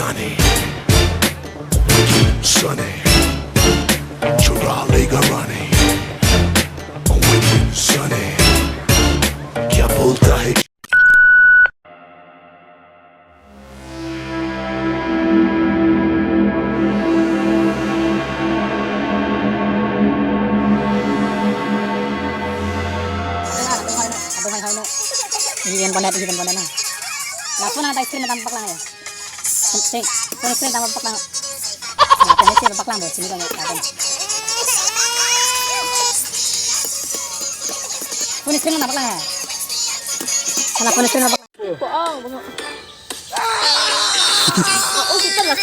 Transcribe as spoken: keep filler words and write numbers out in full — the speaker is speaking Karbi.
Sunny. Chora lega rani. Wicked Sunny. Kya bolta hai? Ini yang bonet, ini yang bonet na. Langsung ada ice cream dampaklang ya. Sing, sing, sing, sing, paklang. Nah, sing, sing, paklang, bos, sini kan, ya, kan. Sing, sing, paklang, ya. Salah, sing, sing, paklang. Bohong, bohong. Oh, kita lah.